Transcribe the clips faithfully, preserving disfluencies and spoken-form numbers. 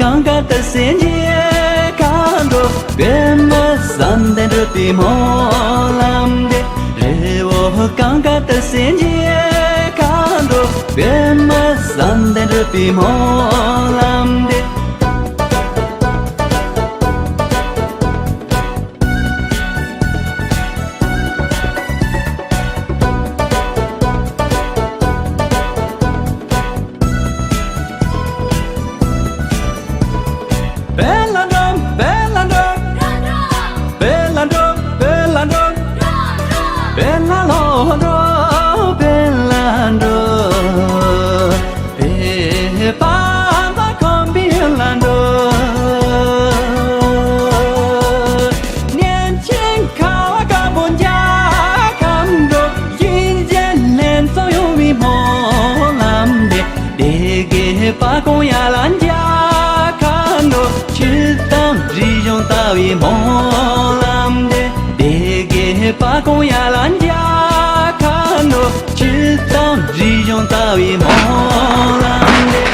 གངས་དཀར་ཏི་སེའི་མཇལ་ཁ་འགྲོ། པདྨ་བསམ་གཏན་སྒྲུབ་པའི་སྨོན་ལམ་འདེབས། རི་བོ་གངས་དཀར་ཏི་སེའི་མཇལ་ཁ་འགྲོ། པདྨ་བསམ་གཏན་སྒྲུབ་པའི་སྨོན་ལམ་འདེབས། བོད་ལ་འགྲོ། བོད་ལ་འགྲོ། བོད་ལ་འགྲོ། བོད་ལ་འགྲོ། བོད་ལ་ལོག་འགྲོ། བོད་ལ་འགྲོ། བོད་པ་མ་ཁོམ་པའི་ཡུལ་ལ་འགྲོ། གནས་ཆེན་ཁ་བ་དཀར་པོ་མཇལ་ཁ་འགྲོ། གཡུལ་འགྱེད་ལྷན་ཚོགས་ཡོང་བའི་སྨོན་ལམ་འདེབས། སྡེ་དགེ་པ་ཀོང་ཡ་ལ་མཇལ་ཁ་འགྲོ། ཆོས་དང་རིག་གཞུང་ལྟ་བའི་སྨོན་ལམ་འདེབས། སྡེ་དགེ་པ་ཀོང་ཡ་ལ་མཇལ་ཁ་འགྲོ། ཆོས་དང་རིག་གཞུང་ལྟ་བའི་སྨོན་ལམ་འདེབས།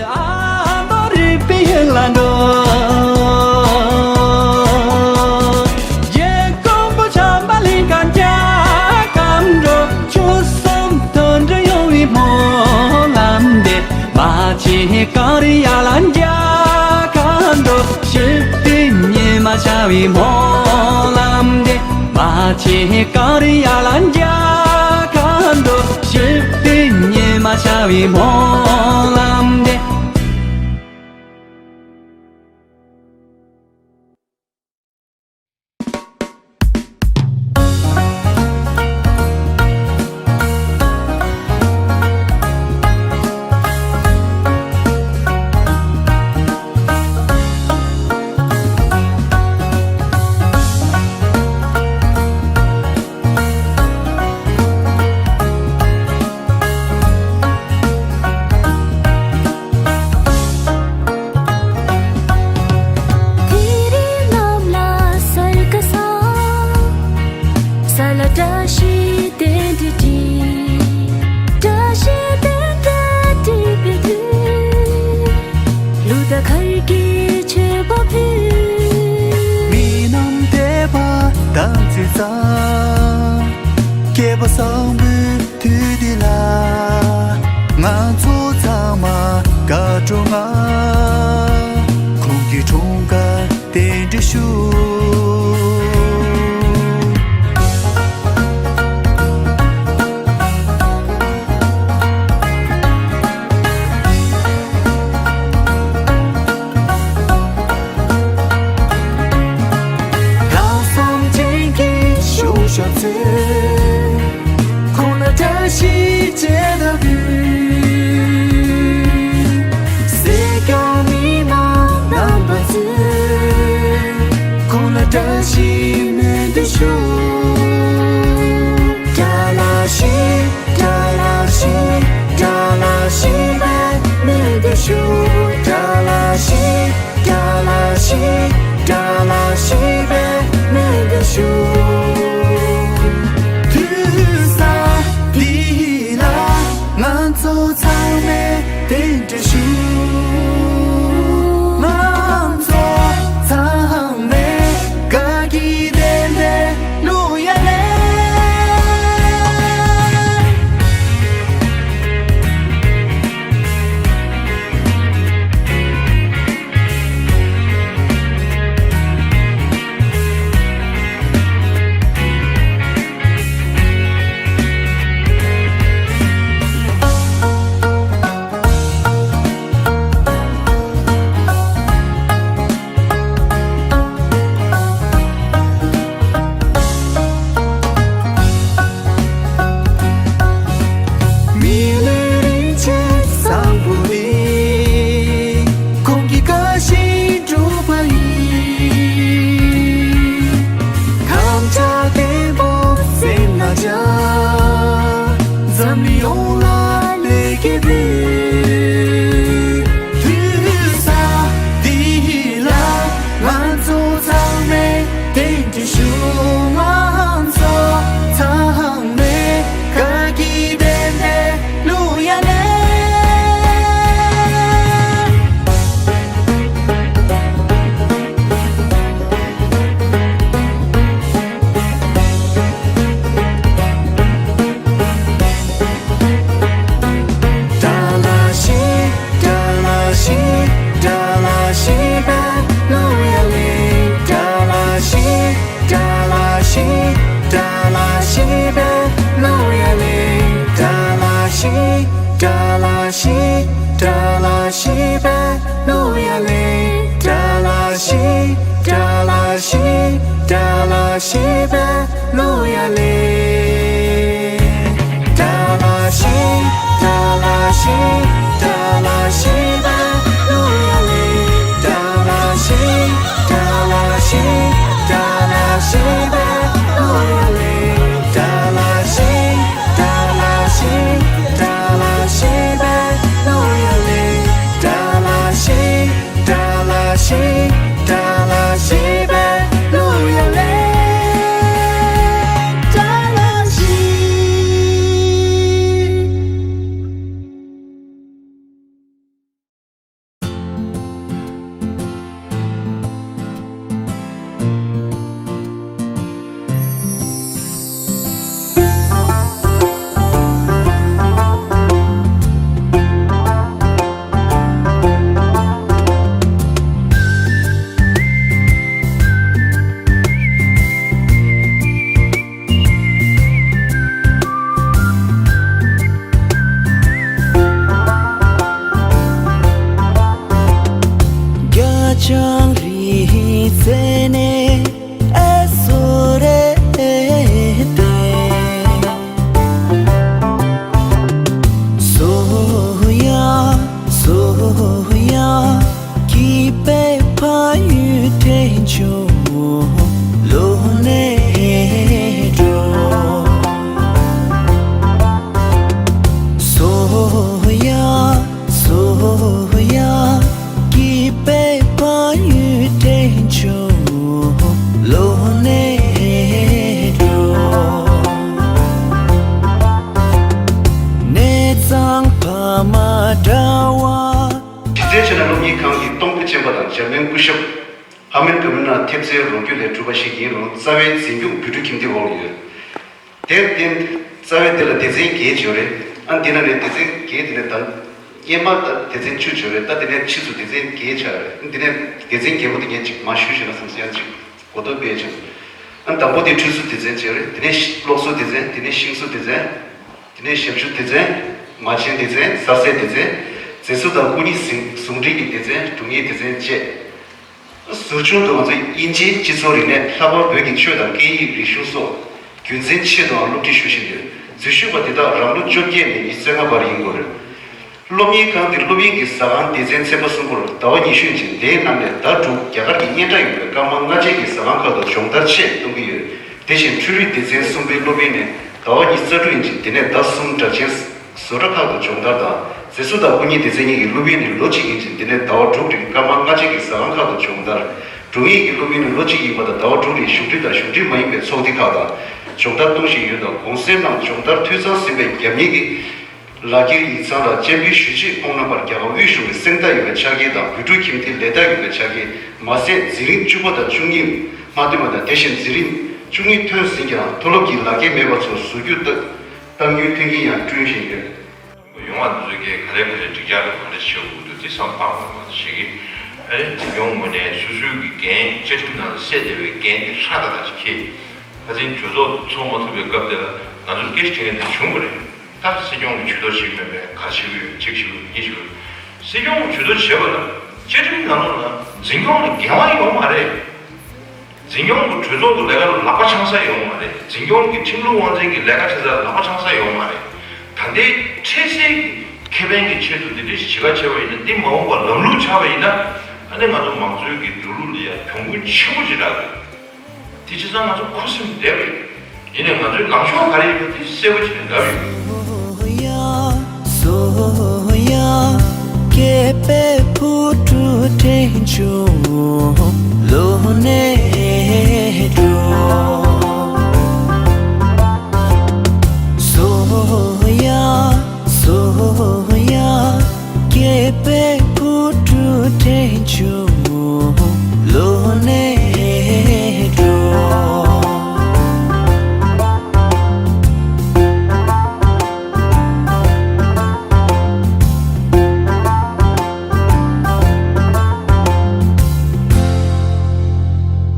ཨ་མདོ་རིག་པའི་ཡུལ་ལ་འགྲོ། རྒྱལ་ཀོང་པོ་བྱམས་པ་གླིང་ག་མཇལ་ཁ་འགྲོ། ཆོལ་གསུམ་མཐུན་སྒྲིལ་ཡོང་བའི་སྨོན་ལམ་འདེབས། རྨ་ཆེན་གངས་རི་ཡ་ལ་མཇལ་ཁ་འགྲོ། སྲིད་པའི་ཉི་མ་ཤར་བའི་སྨོན་ལམ་འདེབས། རྨ་ཆེན་གངས་རི་ཡ་ལ་མཇལ་ཁ་འགྲོ། སྲིད་པའི་ཉི་མ་ཤར་བའི་སྨོན་ལམ་འདེབས། དེ་རིང་ནམ་ལ་གསལ་ཁ་ས། ས་ལ་བཀྲ་ཤིས་རྟེན་འབྲེལ་བྲིས། བཀྲ་ཤིས་རྟེན་འབྲེལ་བྲིས་པའི་དུས། གླུ་དང་གར་གྱི་མཆོད་པ་ཕུལ། མི་རྣམས་དད་པ་དམ་ཚིག་གཙང་། སྐལ་བ་བཟང་པོའི་དུས་འདི་ལ། ང་ཚོ་ཚང་མ་དགའ་སྤྲོ་ངང་། ཁོང་གི་འཁྲུངས་སྐར་རྟེན་འབྲེལ་ཞུ། ལྷག་བསམ་ཅན་གྱི་གཞུང་ཞབས་ཚོས། ཁོང་ལ་བཀྲ་ཤིས་བཅས་ལྟ་བུའི། སྲིད་སྐྱོང་མི་མང་རྣམ་པ་ཚོས། ཁོང་ལ་ དེ་འདྲ་ཞུ་ང་ཚོ་ཚང་མས་བཀའ་དྲིན་དྲན་པའི་གླུ་ཡ་ལེ། རྒྱ་ལྕང་རི་རྩེ་ནས་ཨེ་སོ་རེ་ཏེ། སོ་ཡ་སོ་ཡ། སྐྱིད་པའི་ཕ་ཡུལ་འདྲེན་བྱུང་ལོ་ནས་འགྲོ། སོ་ཡ་སོ་ཡ། སྐྱིད་པའི་ཕ་ཡུལ་འདྲེན་བྱུང་ལོ་ནས་འགྲོ། གནས་གཙང་ཕ་མ་འདྲ་བ། གཞི་རྩའི་ཆ་ནས་སློབ་གཉེར་ཁང་གི་གཏོང་ཕོད་ཅན་པ་དང་འཇར་མན་སྐུ་ཞབས་ཧ་མན་ག་མུ་ན་ཐེབས་རྩའི་ལོ་རྒྱུས་ལས་གྲུབ་པ་ཞིག་ཡིན་རུང་རྩ་བའི་འཛིན་སྐྱོང་བོད་ཕྲུག་ཁྱིམ་སྡེའི་འོག་ཡོད། དེར་བརྟེན། རྩ་བའི་དེ་ལ་སྡེ་ཚན་བརྒྱད་ཡོད་རེད། ཨ་འདི་ན་ནས་སྡེ་ཚན་བརྒྱད་དེ་ནས་ད། སྔོན་མ་ད་སྡེ་ཚན་བཅུ་ཡོད་རེད། ད་དེ་ནས་ཕྱིས་སུ་སྡེ་ཚན་བརྒྱད་ཆགས་རེད། ཨ་འདི་ནས་སྡེ་ཚན་བརྒྱད་པོ་དེ་ངས་ཅིག་མར་ཞུས་ཤིག་ན་བསམ་སོང་། ཡང་ཅིག་གོ་རྟོགས་སྤེལ་ཆོག་ཨ་དང་པོ་དེ་འཕྲུལ་གསོ་སྡེ་ཚན་བྱས་རེད། དེ་ནས་གློག་གསོ་སྡེ་ཚན། དེ་ནས་ཤིང་བཟོ་སྡེ་ཚན། དེ་ནས་ཞབས་ཞུ་སྡེ་ཚན། མ་བྱན་སྡེ་ཚན། གསར་ཟས་སྡེ་ཚན། མཛེས་བཟོ་དང་སྐུ་ཉིད་ཟུང་ཟུང་འབྲེལ་གྱི་སྡེ་ཚན། སྒྲུང་ཡིག་སྡེ་ཚན་བཅས། ཟུར་ཆུང་དུའང་ཚོ་དབྱིན་ཇིའི་སྤྱི་ཚོགས་རིག་གནས། ལྷག་པར་བོད་ཀྱི་ཆོས་དང་སྐད་ཡིག་རིག་གཞུང་སོགས་རྒྱུན་འཛིན་ཆེད་དུའང་སློབ་ཁྲིད་ཞུ་བཞིན་ཡོད། འཛུལ་ཞུགས་པ་དེ་དག་རང་ལོ་བཅོ་བརྒྱད་ནས་ཉི་ཤུ་རྩ་ལྔ་བར་ཡིན་དགོས་རེད། སློབ་གཉེར་ཁང་འདིར་སློབ་ཡོན་གྱི་ཟ་ཁང་སྡེ་ཚན་ཚན་པ་གསུམ་པོར་ཟླ་བ་ཉི་ཤུ་ཡན་ཅིན། དེའི་ནང་ནས་ཟླ་དྲུག་རྒྱ་གར་གྱི་སྙན་གྲགས་ཡོད་པའི་སྐར་མ་ལྔ་ཅན་གྱི་ཟ་ཁང་ཁག་ཏུ་སྦྱོང་བརྡར་ཆེད་གཏོང་གི་ཡོད། དེ་བཞིན་འཕྲུལ་རིག་སྡེ་ཚན་གསུམ་པའི་སློབ་ཡོན་ནི་ཟླ་བ་ཉི་ཤུ་རྩ་དྲུག་ཡན་ཅིན། དེ་ནས་ཟླ་གསུམ་གྲགས་ཅན་བཟོ་གྲྭ་ཁག་ཏུ་སྦྱོང་བརྡར་དང་། མཛེས་བཟོ་དང་སྐུ་ཉིད་སྡེ་ཚན་གཉིས་ཀྱི་སློབ་ཡོན་ནི་ལོ་གཅིག་ཡན་ཅིན། དེ་ནས་ཟླ་བ་དྲུག་རིང་སྐར་མ་ལྔ་ཅན་གྱི་ཟ་ཁང་ཁག་ཏུ་སྦྱོང་བརྡར། སྒྲུང་ཡིག་གི་སློབ་ཡོན་ནི་ལོ་གཅིག་ཡིན་པ་དང་། ཟླ་བ་དྲུག་རིང་གཞུང་འབྲེལ་དང་གཞུང་འབྲེལ་མ་ཡིན་པའི་ཚོགས་སྡེ་ཁག་དང་སྦྱོང་བརྡར་གཏོང་བཞིན་ཡོད་སྟབས། གུང་སེང་ནང་སྦྱོང་བརྡར་འཐུས་ཚང་ཟིན་པའི་རྒྱབ་གཉེར་གྱི་ལག་འཁྱེར་ཡིག་ཚང་ལ་སྤྱན་འབུལ་ཞུ་ཆེད། ཁོང་རྣམ་པར་རྒྱ་གར་དབུས་གཞུང་གི་གཟེངས་རྟགས་ཡོད་པའི་ཕྱག་འཁྱེར་དང་། བོད་ཕྲུག་ཁྱིམ་སྡེའི་ལས་རྟགས་ཡོད་པའི་ཕྱག་འཁྱེར། མ་ཟད་འཛིན་རིམ་བཅུ་པ་དང་བཅུ་གཉིས་མ་ཐོན་པ་དང་། དེ་བཞིན་འཛིན་རིམ་བཅུ་གཉིས་ཐོན་ཟིན་ཀྱང་མཐོ་སློབ་ཀྱི་ལག་འཁྱེར་མེད་པ་ཚོར་ཟུར་བརྒྱུད་གཏོང་རྒྱུའི་མཐུན་རྐྱེན་ཡང་བསྐྲུན་བཞིན་ཡོད། ཡོང་བ་འདི་ཚོ་གས་ག་ལེ་ག་ལེ་འགྲིག་ཆགས་རེད། ག་ལེ་བྱེད་དགོས་འདུག་དེ་བསམ་སྤང་དགོས་མ་ཞིག་གིས། ཨ་རེ་འཛིན་སྐྱོང་ངོས་ནས་སོ་སོའི་གི་འགན། བཅའ་ཁྲིམས་ནང་ལ་གསལ་བསྡད་པའི་འགན་དེ་ཧྲ་ཏག་ཏག་ཅིག་འཁྱེར། ཁ་སང་གྲོས་ཚོགས་ཚོགས་མ་ཐུབ་པའི་སྐབས་དེ་ལ་ང་ཚོར་སྐད་ཆ་དྲིས་མཁན་དེ་བྱུང་བ་རེད། ད་སྲིད་སྐྱོང་གི་ཇུས་གཏོགས་བྱེད་ཀྱི་མེད་པས་ག་རེ་བྱེད་ཀྱི་ཡོད། གཅིག་བྱེད་ཀྱི་ཡོད། གཉིས་བྱེད་ཀྱི་ཡོད། སྲིད་སྐྱོང་གི་ཇུས་གཏོགས་བྱེད་པ་ལ་བཅའ་ཁྲིམས་ནང་ལོགས་ལ་འཛིན་སྐྱོང་ལ་འགལ་བ་ཡོད་མ་རེད། འཛིན་སྐྱོང་གི་གྲོས་ཚོགས་ཀྱི་ལས་ཀ་ལ་ལག་པ་འཆང་ས་ཡོད་མ་རེད། འཛིན་སྐྱོང་གི་ཁྲིམས་ལུགས་དབང་འཛིན་གྱི་ལས་ཀ་བྱེད་ས་ལ་ལག་པ་འཆང་ས་ཡོད་མ་རེད། ད་ལྟའི་འཕྲལ་སེལ་གྱི་ཁེ་ཕན་གྱི་ཆེད་དུ་འདི་འདྲའི་ཞིག་བྱེད་ཀ་བྱས་པ་ཡིན་ན། འདི་མ་འོངས་པར་ལམ་ལུགས་ཆགས་པ་ཡིན་ན། ཨ་ནི་ང་ཚོ་མང་གཙོའི་གི་འགྲོ་ལུགས་ལ་ཡང་གྱོང་གུན་ཆེན་པོ་ཅིག་རག་གི། དེ་བྱས་ཙང་ང་ཚོ་ཁུ་སིམ་བསྡད་པ་ཡིན། ཡིན་ནའི་ང་ཚོའི་ལངས་ཕྱོགས་ག་རེ་ཡིན་པ་དེ་གསལ་པོ་བྱས་ནས་ལབ་ཡོད། སོ་ཡ། སྐྱིད་པའི་བོད་ཕྲུག་འདྲེན་བྱུང་ལོ་ནས་